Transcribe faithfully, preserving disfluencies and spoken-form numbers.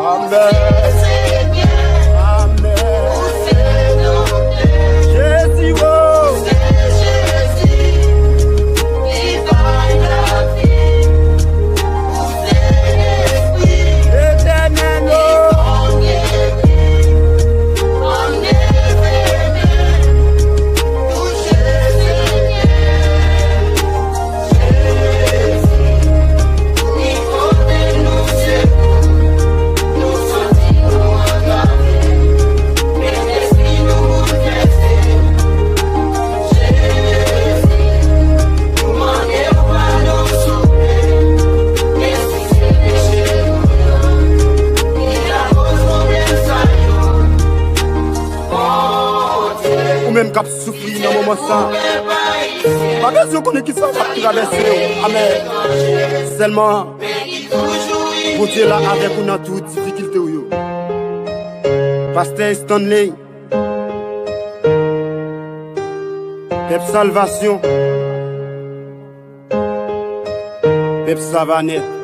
Amèn. Amèn. Jezi, o. Etènèl, o. Ou menm k ap soufri nan moman sa, pa bezwen konnen kisa w ap travèse. Amèn. Sèlman, Bondye la avèk ou nan tout difikilte w yo. Pastè Stanley, pèp salvasyon, pèp savanèt.